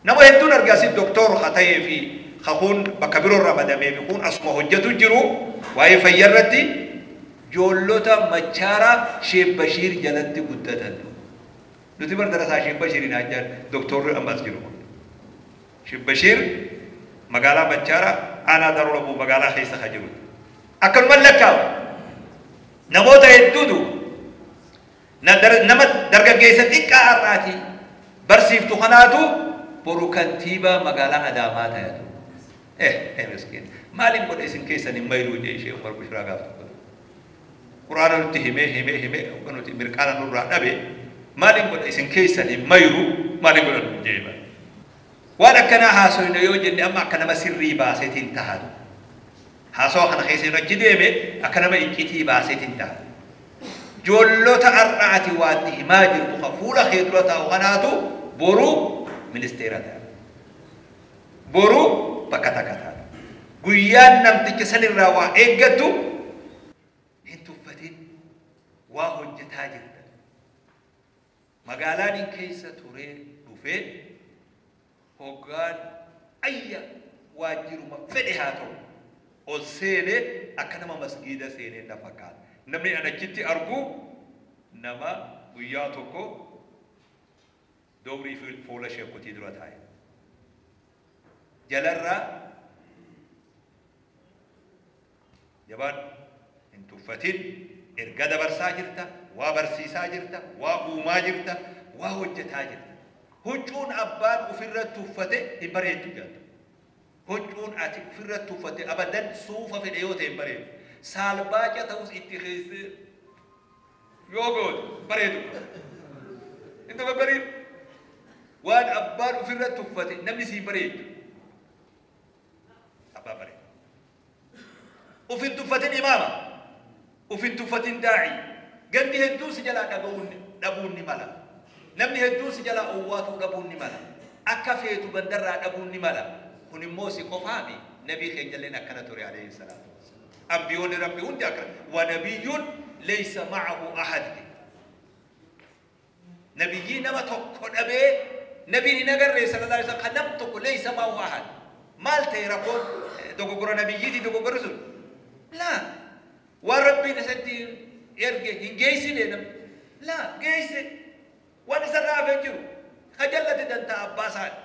Nama hedduun argaa si doktor haa ta'ee fi hakuun bakka biroo irraa badamee fi kun asuma hojjetu jiru waa'ee fayyaa irratti ijoollota Machaaraa Sheek Bashiir jalatti guddatan. Nuti bar darasaa Sheek Bashiiriin hajjaan doktorri ammas jiru. Sheek Bashiir magaalaa Machaaraa aanaa Daroo Labuu magaalaa keessa kan jiru. Akkanuma lakkaa'u namoota hedduutu nama dargaggeessa xiqqaa har'aati barsiiftu kanaatu boru kantiibaa magaalaa Adaamaa ta'etu. Miskiin maaliin godhe isin keessan hin mayruu jee ishee Umar Bushiraa gaaf tokko. Quraana nutti himee himee himee nuti mirqaana nurraa dhabe maaliin godhe isin keessan hin mayruu maaliin godha nu jee bara. Waan akkanaa haasoyne yoo jenne amma akka nama sirrii baaseetiin tahatu. Haasawaa kana keessa yoo achi deeme akka nama iccitii baaseetiin tahatu. Ijoollota har'a ati waatti himaa jirtu kan fuula kee dura taa'u kanaatu boru ministeera ta'a. Boru bakka takka ta'a. Guyyaan namticha sanirraa waa eeggattu hin tuffatin waa hojjetaa jirta. Magaalaan keessa turee dhufee hoggaan ayya waajjiruma fedhe haa ta'u ol seenee akka nama masgiida seenee na fakkaata. Namni an achitti argu nama guyyaa tokko dobrii fuula sheekotii dura taa'e. Jalarraa jabaan hin tuffatin erga dabarsaa jirta, waa barsiisaa jirta, waa uumaa jirta, waa hojjetaa jirta. Huccuun abbaan ofirra tuffate hin bareeddu jedha. Huccuun ati ofirra tuffate abadan suufa fedhe yoo ta'e hin bareedu. Saalbaaca ta'us itti keessee yoo goote bareedu. Inni bareedu. Waan abbaan ofirra tuffate namni sii bareedu. Abbaa bareedu. Of hin tuffatin imaama. Of hin tuffatin daa'ii. Gandi hedduun si jalaa dhabuun ni mala. Namni hedduun si jalaa owwaatuu dhabuun ni mala. Akka feetu gandarraa dhabuun ni mala. Kun immoo si qofaami nabii keenya illeen akkana ture alayhi salaatu wassalaam. Ambiyoonni rabbi hundi akkana. Wa nabiyyuun laysa ma'ahu ahad. Nabiyyii nama tokko dhabee nabiin hin agarree sallallahu alaihi wasallam kan nam tokko laysa ma'ahu ahad. Maal ta'e rakkoon dogoggora nabiyyiitii dogoggorri sun? Laa. Waan rabbiin isatti erge hin geessine nam. Laa geesse. Waan isarraa hafee jiru. Ka jallate dantaa abbaa isaati.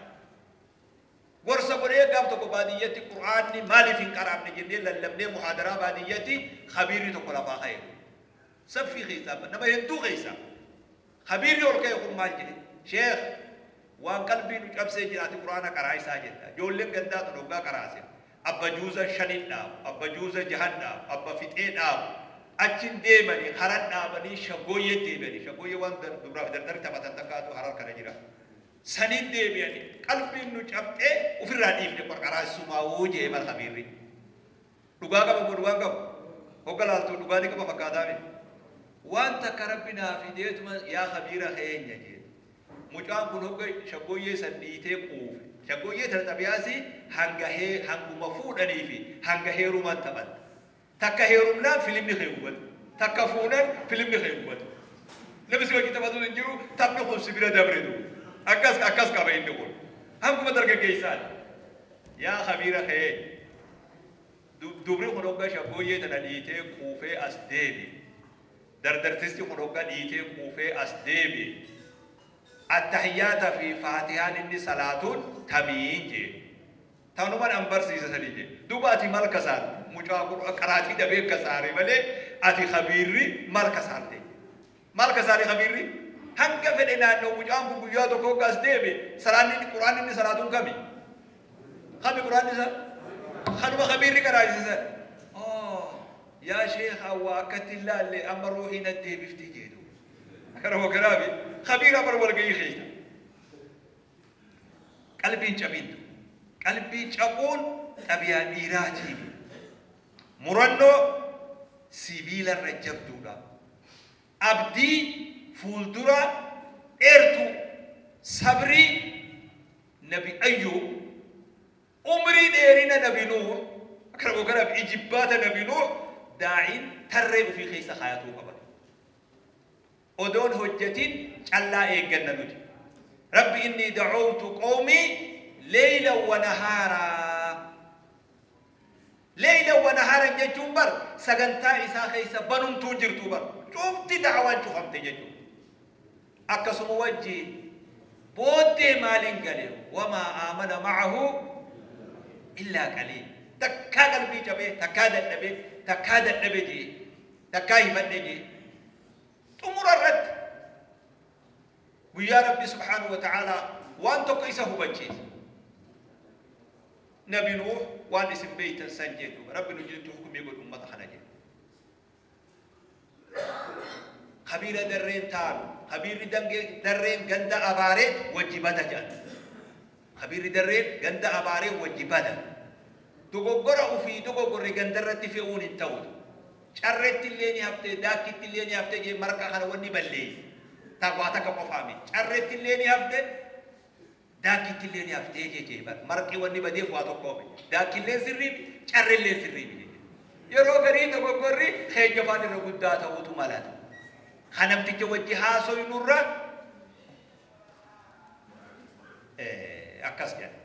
Gorsa godhee gaaf tokko baadiyyatti Qur'aanni maaliif hin qaraabne jennee lallabnee muhaadaraa baadiyyatti khabiirri tokko lafaa ka'e. Saffii keessaa nama hedduu keessaa. Khabiirri ol ka'e kun maal jedhe? Sheekh waan qalbii nu cabsee jiraate Qur'aana qaraa isaa jetta. Ijoolleen gandaa tun hoggaa qaraase. Abba juuza shanin dhaabu, abba juuza jahan dhaabu, abba fixee dhaabu. Achin deemanii haran dhaabanii shaggooyyee deebi'anii. Shaggooyyee waan dubraaf dardarri taphatan takkaatu harar kana jira. Saniin deebi'anii qalbiin nu cabxee ofirraa dhiifne qarqaraasumaa jee mal khabiirri. Dhugaa qaba moo dhugaan qabu? Hogga laaltuu dhugaa ni qaba fakkaataa mi? Waan takka rabbi naa fideetuma yaa khabiira keenya jee. Mucaan kun hogga shaggooyyee san dhiitee quufe. Shaggooyyee tana xabiyaasi hanga hanguma fuudhanii fi hanga heeruman taphatta. Takka heerumnaan filimni kee gubatu. Takka fuunan filimni kee gubatu. Namni si wajjin taphatu hin jiru taphni kun si bira dabre duuba. Akkas akkas qaba inni kun. Hanguma dargaggeessaati. Yaa khabiira kee dubri kun hogga shaggooyyee tana dhiitee quufee as deebi. Dardartisti kun hogga dhiitee quufee as deebi. Attahiyyaata fi faatihaan inni salaatuun tamiin jee. Tanuman an barsiisa sanii jee. Duuba ati maal kasaarte? Mucaa qaraatii dhabee kasaare malee ati khabiirri maal kasaarte? Maal kasaare khabiirri? Hanga fedhe naannoo mucaan kun guyyaa tokko hogga as deebe salaanni inni quraanni inni salaatuun kami? Kami quraanni isaa? Kanuma khabiirri qaraasisan. Yaa sheekha waa akkatti hin laalle amma ruuhii na deebifti jedhu. Akkana kanaafi khabiira bar walgahii keessa. Qalbiin cabintu. Qalbii cabuun xabiyaa dhiiraatii. Murannoo sibiilarra jabduudha. Abdii fuuldura dheertuu sabrii nabi Ayyuub umrii dheerina nabi Nuur akkana kanaaf ijibbaata nabi Nuur daa'iin tarree ofii keessa kaayatuu qaban. Odoon hojjetin callaa eegganna nuti. Rabbi inni da'awtu qawmi leyla wa nahaaraa. Leyla wa nahaaran jechuun bar sagantaa isaa keessa banumtuu jirtu bar cufti da'awaan cufamte jechuudha. Akkasuma wajjiin booddee maaliin gale wamaa aamana ma'ahu illaa qaliil. Takkaa qalbii cabee takkaa dadhabee takkaa dadhabe jee takkaa hifadhe jee xumura irratti guyyaa Rabbi subhaanahu wa ta'aalaa waan tokko isa hubachiise. Nabi Nuuh waan isin beeytan san jedhu Rabbi nu jirtu hukumii godhu ummata kana jedhu. Kabiira darreen taanu kabiirri darreen ganda abaaree wajji bada jedhan. Kabiirri darreen ganda abaaree wajji bada. Dogoggora ofii dogoggorre ganda irratti fe'uun hin ta'u. Carreetti illee ni haftee daakkitti illee ni haftee jee marqa kana wanni balleessi. Waa takka qofaa miti. Carreetti illee ni haftee daakkitti illee ni haftee jee marqi wanni badeef waa tokko miti. Daakkillee sirrii miti carreellee sirrii miti. Yeroo garii dogoggorri keenya afaan irra guddaa ta'uutu malata. Kan namticha wajji haasoynurra akkas jedha.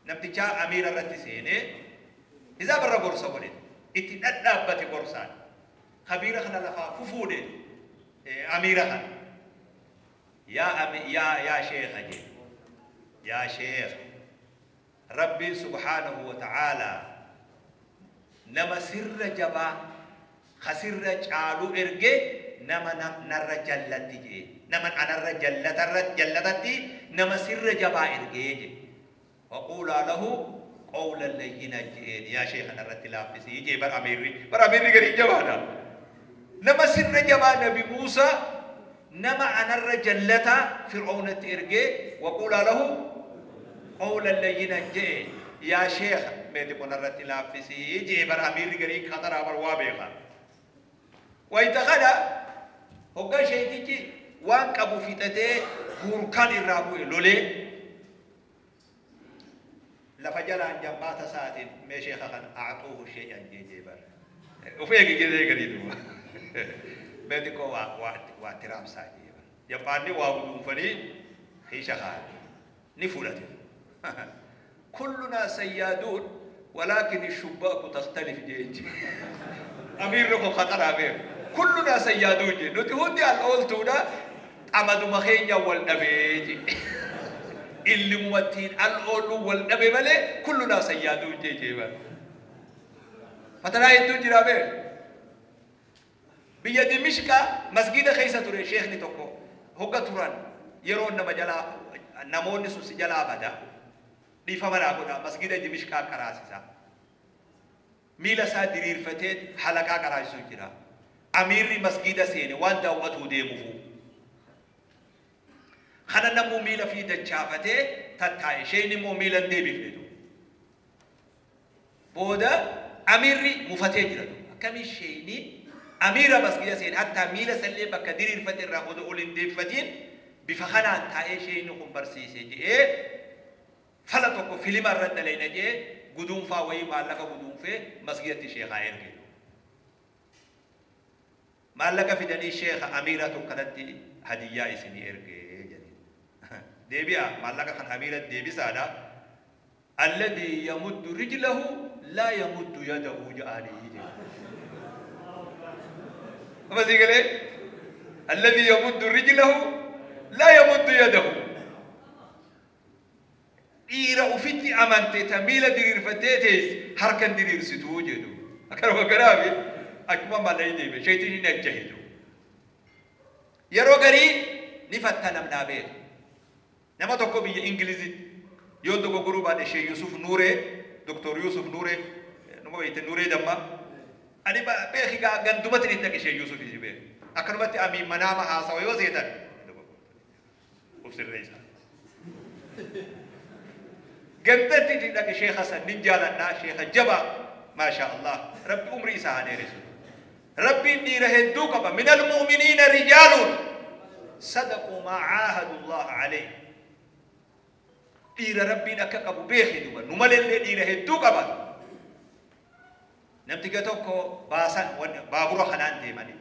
Namticha amiira irratti seenee isaa barra gorsa godhe itti dhadhaabbate gorsaan. Kabiira kana lafaa fufuudhe amiira kana. Yaa sheekha jedhe. Yaa sheekha Rabbiin subhaanahu wa ta'aalaa nama sirra jabaa ka sirra caalu erge nama narra jallatti jee nama anarra jallatatti nama sirra jabaa ergee jee. Waquulaa lahu qawlan layyinan jeen yaa sheekha narratti laaffisii jee bar amiirri garii jabaadha. Nama sirra jabaa Nabi Muusaa nama anarra jallataa Fir'aawnatti ergee waquulaa lahu qawlan layyinan jee yaa sheekha meeti kun irratti laaffisii jee bar amiirri garii khataraa bar waa beeka. Wayita kana hoggaa sheetichi waan qabu fixatee guurkaan irraa bu'e lolee lafa jalaan jambaata isaatiin mee sheekha kana a'xuuhu shay'an jee bar. Of eegi jedhee garii duuba. Mee xiqqoo waa itti raamsaa jee bar. Jambaanni waa guduunfanii hiisha kaa'an ni fudhate. Kullunaa sayyaaduun walaakin shubbaaqu takhtalif jee. Amiirri kun khataraa beeku. Kullunaa sayyaaduun jee nuti hundi al ooltuudha xamaduma keenya wal dhabee jee. Illimumattiin al ooluu wal dhabe malee kullunaa sayyaaduun jee jee bar. Fatanaa hedduun jira beeku. Biyya Dimishqaa masgida keessa ture sheekni tokko hogga turan yeroo nama jalaa namoonni sun si jalaa bada dhiifama naa godha masgida Dimishqaa qaraasisa. Miila isaa diriirfatee halaqaa qaraasisu jira. Amiirri masgida seene waan daawwatuu deemufu. Kana namuu miila fi dachaafatee tattaa'e isheen immoo miila hin deebifne. Booda amiirri mufatee jira. Akkami isheenii amiira masgida seene hattaa miila sallee bakka diriirfate irraa odoo ol hin deebifatiin bifa kanaan taa'ee isheen kun barsiise jedhee fala tokko filima irra dalayna jedhee guduunfaa wayii maallaqa guduunfee masgidatti sheekaa erge. Maallaqa fidanii sheeka amiira tokkanatti hadiyyaa isinii erge jedhee. Deebi'a maallaqa kan amiira deebisaadha. Alladii yamuddu rijlahu laa yamuddu yadahu jedhanii jedhe. Amma sii galee? Alladii yamuddu rijlahu laa yamuddu yadahu. Dhiira ofitti amante ta miila diriirfattee teessi harkan diriirsituu jedhu. Akkanuma garaafi akkuma malee deeme sheetiin hin ajjahitu. Yeroo garii ni fattanamnaa beeku. Nama tokko biyya Ingilizitti yoo dogoggoruu baadhe Sheekh Yusuf Nuuree Doktor Yusuf Nuuree numa beekte Nuuree Dammaa ani beeki gaa gandumatti ni dhaqe Sheekh Yusuf isi beeku. Akkanumatti amiin manaama haasawa yoo seetan of sirreessa. Gandatti ni dhaqe Sheekh Hasan nin jaaladhaa Sheekha jabaa maasha Allah Rabbi umrii isaa haa dheeressu. Rabbiin dhiira hedduu qaba. Min almu'miniina rijaaluun sadaquu maa caahadu Allah alayhi. Dhiira Rabbiin akka qabu beeki duba nu malellee dhiira hedduu qaba. Namticha tokko baasan baabura kanaan deemani.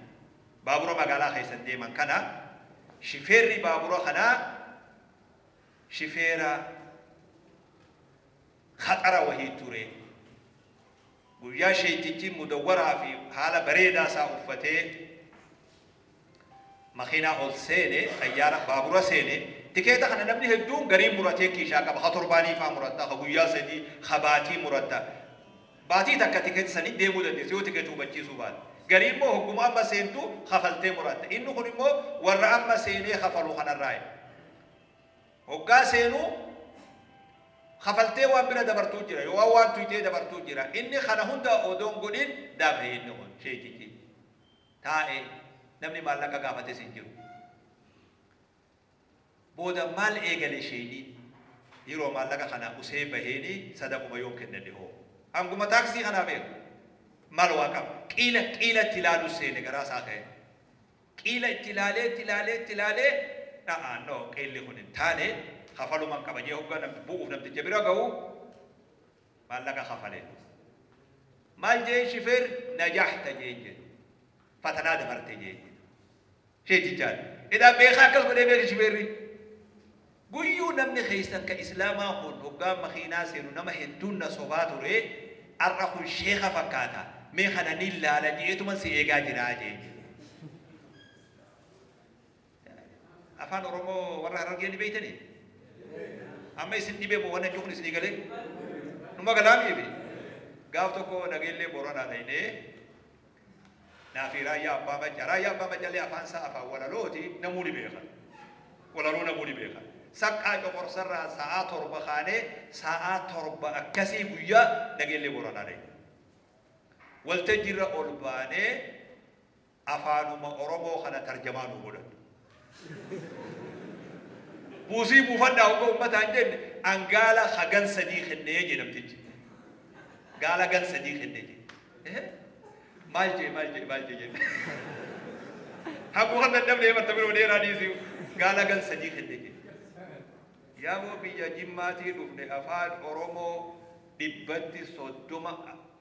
Baabura magaalaa keessan deeman kana shifeerri baabura kanaa Shifeera khaxara wahii ture. Guyyaa sheeytichi mudawwaraa fi haala bareedaa isaa uffatee makiinaa ol seene, xayyaara baabura seene, tikeeta kana namni hedduun garii muratee kiishaa qaba. Ha torbaanii faa muratta, ha guyyaa sadii, ha baatii muratta. Baatii takka tikeeta sanii deemuu dandeessi yoo tikeeta hubachiisuu baate. Garii immoo hogguma amma seentu kafaltee muratta. Inni kun immoo warra amma seenee kafalu kanarraa. Hoggaa seenuu kafaltee waan bira dabartuu jira, yoo waan tuytee dabartuu jira. Inni kana hunda odoon godhin dabre inni kun sheekichi. Taa'ee namni maallaqa gaafates hin jiru. Booda maal eegale sheeyni yeroo maallaqa kana usee baheeni sadaquma yoo kennadhe hoo. Hanguma taaksii kanaa beeku. Maal waa qaba. Qiila qiila itti ilaaluu seene garaa isaa ka'e. Qiila itti ilaalee itti ilaalee itti ilaalee dha'aa noo qiilli kun hin taane kafaluman qaba jee hoggaa namti bu'uuf namticha bira ga'u maallaqa kafale. Maal jee shifeer najaxta jee jedhe. Fatanaa dabarte jee jedhe. Sheetichaan. Edaa beekaa akkas godhee beeki shifeerri. Guyyuu namni keessan ka islaamaa kun hoggaa makiinaa seenu nama hedduun na sobaa ture har'a kun sheeka fakkaata. Mee kana ni ilaala jeetuman si eegaa jiraa jee. Afaan Oromoo warra Harargee ni beektanii? Amma isin dhibee moo waan kun isinii galee? Numa galaamiifi. Gaaf tokko nageellee Booranaa dhaynee naafi raayyaa abbaa macca. Raayyaa abbaa maccallee afaan isaa afaan walalooti namuu ni beeka. Walaloo namuu ni beeka. Saqqaa coqorsarraa sa'aa 7 kaanee sa'aa 7 akkasii guyyaa nageellee Booranaa dhayne. Waltajjiirra ol baanee afaanuma Oromoo kana tarjamaa nu godhan. Buusii buufadhaa hogga uummataan jenne angaala hagan 3 kennee jedhamtichi. Gaala gan 3 kennee jedhe. Maal jee maal jee maal jee jenne. Haguu kan dadhabnee marta biroo dheeraa dhiisii gaala gan 3 kennee jedhe. Yaaboo biyya Jimmaatii dhufne afaan Oromoo 130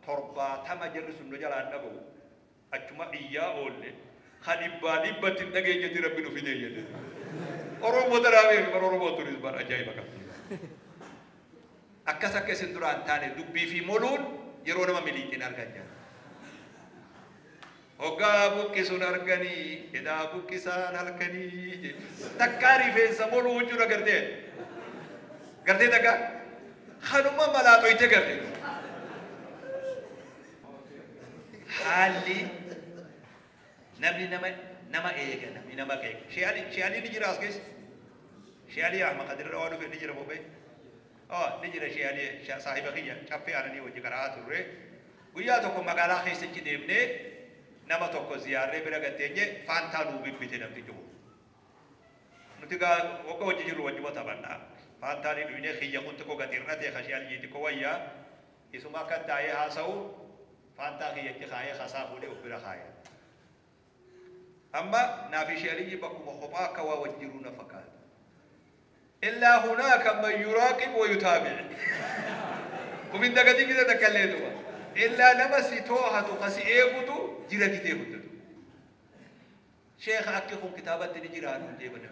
70 jarri sun nu jalaan dhaga'u. Achuma iyyaa oolle. Ka 100% hin dhageenyetti rabbi nu fidee jedhe. Oromoo daraabee fi bara Oromoo turis bara ajaa'iba qabdi. Akkas akka isin duraan taane dubbii fi moluun yeroo nama miliitiin argan jira. Hoggaa buqqisuun arganii, edaa buqqisaan halkanii. Takkaa rifeensa moluu huccuu agartee. Gartee takka kanuma malaaxoyte gartee. Haalli namni nama eega, namni nama eega. She'alii ni jira as keessa. She'alii Ahmad Kadirra waan dhufe ni jira bobbee. Ni jira she'alii saahiba kiyya caffee aananii wajji karaa turre. Guyyaa tokko magaalaa keessatti deemnee nama tokko ziyaarree bira gatteenye faantaa nuu bibbite namtichi kun. Nuti gaa hogga hojii jirru wajjuma taphannaa. Faantaa ni dhuyne kiyya kun xiqqoo gadi hir'ate ka she'alii xiqqoo wayyaa. Isuma akka taa'ee haasa'u faantaa kiyyatti kaayee kasaa fuudhee of bira kaayee. Amma naafi she'alii bakkuma kophaa akka waa wajjiruu na fakkaata. Illaa hunaaka man yuraaqib wa yutaabic. Ufin dagatii bita takka illee tuma. Illaa nama si toohatu ka si eegutu jira gitee hundatu. Sheekha akki kun kitaabatti ni jiraa nuun jee bada.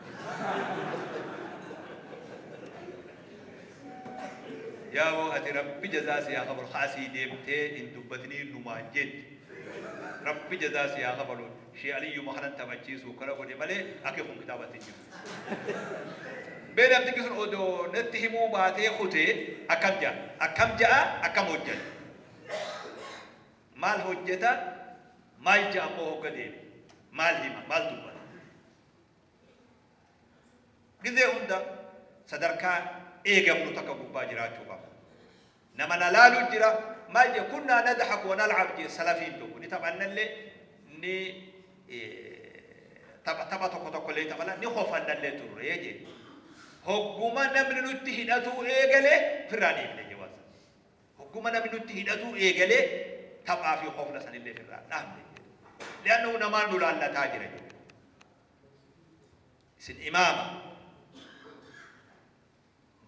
Yaa ati rabbi jazaa si haa kafalu haasii deemtee hin dubbatinii numaan jette. Rabbi jazaa si haa kafalu shee aliyyuma kanan taphachiisu kana godhe malee akki kun kitaabatti hin jiru. Mee namtichi sun odoo natti himuu baatee kutee akkam ja'a? Akkam ja'a? Akkam hojjeta? Maal hojjeta? Maal ja'a immoo hogga deeme? Maal hima? Maal dubbata? Gizee hunda sadarkaa eegamnu takka gubbaa jiraachuu qaba. Nama na laalu jira. Maal jee kunnaa nadhaku wa nal'ab jee salafiin tokko ni taphannallee ni tapha tokko tokkollee taphana ni kofannallee turre jee. Hogguma namni nutti hidhatuu eegalee firraa dhiifne jee waan sana. Hogguma namni nutti hidhatuu eegalee taphaa fi kofla sanillee firraa dhaabne jee. Li'annahu namaan nu laallataa jira jee. Isin imaama.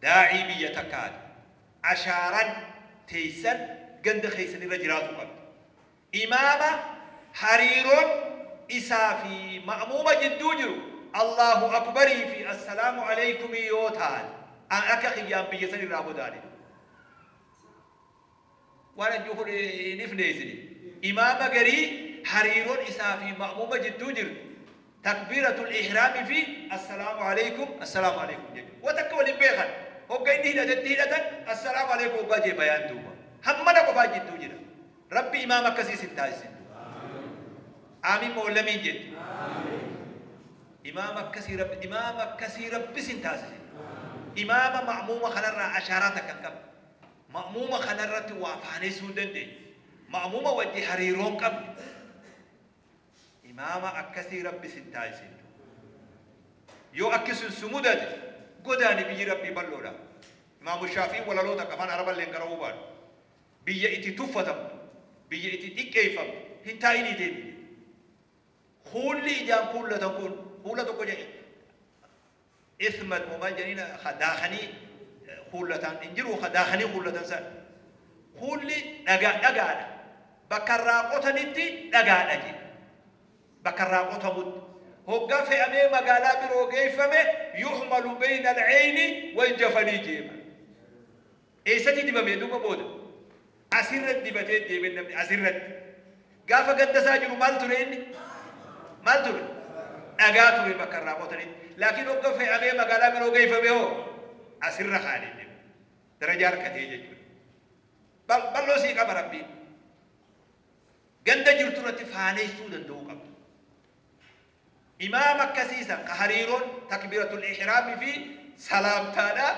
Daa'ii biyya takkaati. Ashaaran teessan ganda keessan irra jiraatu qabdi. Imaama hariiroon isaa fi ma'muuma jidduu jiru Allahu akbarii fi assalaamu alaykum yoo ta'an Akka kiyyaan biyya san irraa godaane. Waan ajjuu kun hin ifneessine. Imaama garii hariiroon isaa fi ma'muuma jidduu jirtu. Takbiiratul ihraamii fi assalaamu alaikum assalaamu alaikum jechuudha. Waan akka waliin beekan. Hogga inni hidhatetti hidhatan assalaamu alaikum hoggaa jee bayaan duuba. Hammana qofaa jidduu jira. Rabbi imaama akkasii sin taasisin. Aamiin moo lamiin jettu. Imaama akkasii Rabbi imaama akkasii Rabbi sin taasisin. Imaama ma'muuma kanarraa ashaaraa takka hin qabne. Ma'muuma kanarratti waa faaneessuu hin dandeenye. Ma'muuma wajji hariiroo hin qabne. Imaama akkasii Rabbi sin taasisin. Yoo akki sun si mudate godaani biyyi Rabbii bal'oodha. Imaamu Shaafiin walaloo takka afaan Araballee hin qara'uu baadhu. Biyya itti tuffatamtu, biyya itti xiqqeeffamtu hin taa'inii deemi. Kuulli ijaan kuullatan kun kuula tokko jedhe ismat moo maal jedhaniin daakanii kuullatan hin jiru daakanii kuullatan san. Kuulli dhagaa dhagaadha. Bakka irraa qotanitti dhagaadha jedhe. Bakka irraa qotamutti. Hoggaa fe'amee magaalaa biroo geeffame yuhmalu bayna al-ayni wal jafanii jeema. Eessatti dibamee duuba booda? Asirratti dibatee deeme namni asirratti. Gaafa ganda isaa jiru maal ture inni? Maal ture? Dhagaa ture bakka irraa qotanitti. Laakiin hogga fe'amee magaalaa biroo geeffame hoo asirra kaa'anii deemu. Darajaa harkatee jechuudha. Bal'oo sii qaba Rabbiin. Ganda jirtu irratti faaneessuu danda'uu qabda. Imaama akkasiisan ka hariiroon takbiiratul ihraamii fi salaamtaadha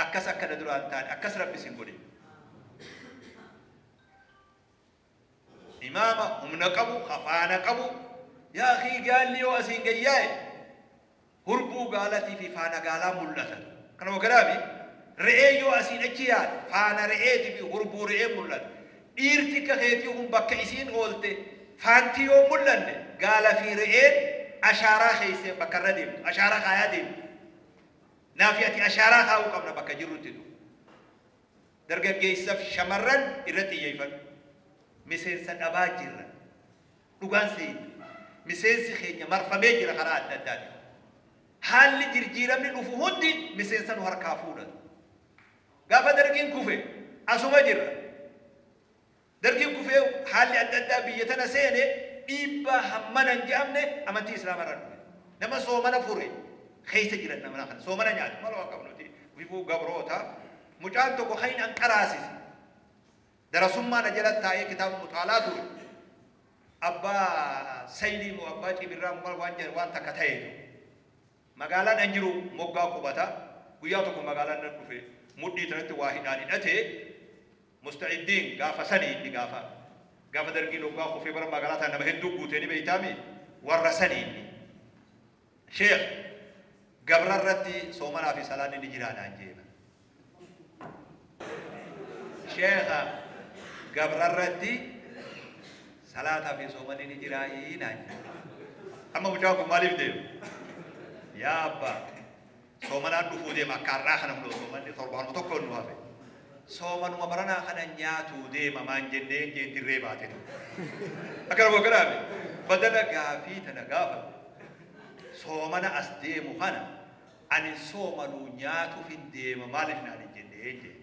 akkas akkana duraan taane akkas Rabbi sin godhe. Imaama humna qabu, ka faana qabu, yaa akii gaalli yoo asiin gayyaa'e hurbuu gaalatii fi faana gaalaa mul'atan. Kanuma kanaami re'ee yoo asiin achi yaade faana re'eetii fi hurbuu re'ee mul'ata. Dhiirti akka keetii kun bakka isiin oolte faanti yoo mul'anne gaala fi re'een ashaaraa keessa bakka irra deemtu, ashaaraa kaayaa deemtu. Naafi ati ashaaraa kaa'uu qabna bakka jirrutti tu. Dargaggeessaaf shamarran irratti xiyyeeffadhu. Miseensa dhabaa jirra. Dhugaan seeni. Miseensi keenya marfamee jira karaa adda addaatiin. Haalli jirjiiramni dhufu hundi miseensa nu harkaa fuudhatu. Gaafa dargiin kufe asuma jirra. Dargiin kufee haalli adda addaa biyya tana seene dhiibbaa hammana hin je'amne amantii Islaamaa irra dhufe. Nama soomana fure keessa jiran nama kana soomana nyaatu maal waan qabnuti bifuu gabroota mucaan tokko kan hin anqaraasise. Darasummaa na jala taa'ee kitaaba muxaalaa ture. Abbaa Saylii moo abbaa Cibirraa maal waan jedhan waan takka ta'eetu. Magaalaan an jiru moggaa qubata. Guyyaa tokko magaalaan nan dhufe mudhii tanatti waa hidhaan hidhatee musta'iddiin gaafa sanii inni gaafa gaafa dargiin hoggaa kufee bara magaalaa tana nama hedduu guutee ni beeytaami warra sanii inni. Sheekh gabra irratti soomanaa fi salaanni ni jiraa naan jeema. Sheekha gabra irratti salaataa fi soomanni ni jiraa naan jeema. Amma mucaan kun maaliif deema? Yaa abbaa soomanaan dhufuu deema akka har'aa kana hundoo soomanni torbaanuma tokko nu hafe. Soomanuma baranaa kana nyaatuu deema maan jennee jeen dirree baate tu. Akkana kanaame badala gaafii tana gaafatu. Soomana as deemu kana ani soomanuu nyaatuuf hin deema maaliif naan hin jennee jeen.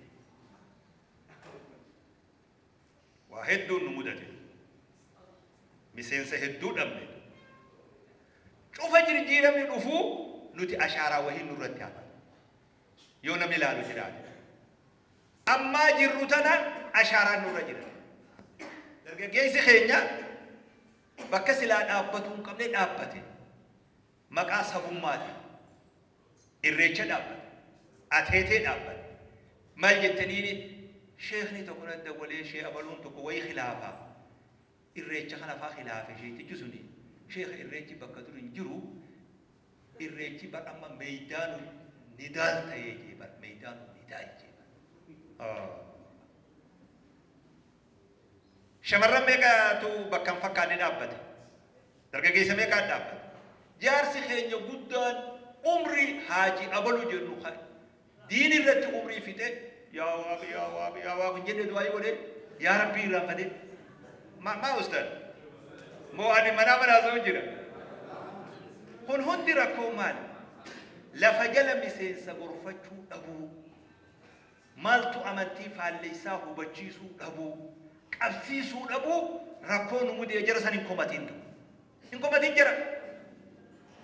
Waa hedduun nu mudate. Miseensa hedduu dhabne. Cufa jirjiiramni dhufuu nuti ashaaraa wahii nurratti hafan. Yoo namni ilaalu jiraate. Ammaa jirru tana ashaaraan nurra jira. Dargaggeessi keenya bakka silaa dhaabbatuu hin qabne dhaabbate. Maqaa sabummaatiin irreecha dhaabbate. Ateetee dhaabbate. Maal jettaniini sheekni tokko na dawwalee shee abaluun tokko wayii khilaafaa. Irreecha kana faa khilaafe sheektichi suni. Sheekha irreechi bakka dur hin jiru. Irreechi bar amma meeydaanu nidaal ta'ee jee bar meeydaanu nidaal jee bar. Shamarran meeqatu bakka hin fakkaanne dhaabbate? Dargaggeessa meeqaan dhaabbate? Jaarsi keenya guddaan umrii haaji abalu jennu kan diin irratti umrii fixe yaa Waaqi yaa Waaqi yaa Waaqi hin jenne du'aa godhee yaa Rabbii irraanfatee. Maa ustaad? Moo ani manaa manaa soo jira? Kun hundi rakkoo maali? Lafa jala miseensa gorfachuu dhabuu, maaltu amantii faalleessaa hubachiisuu dhabuu, qabsiisuu dhabuu, rakkoo nu mudee. Jara san hin komatiin, hin komatiin jara.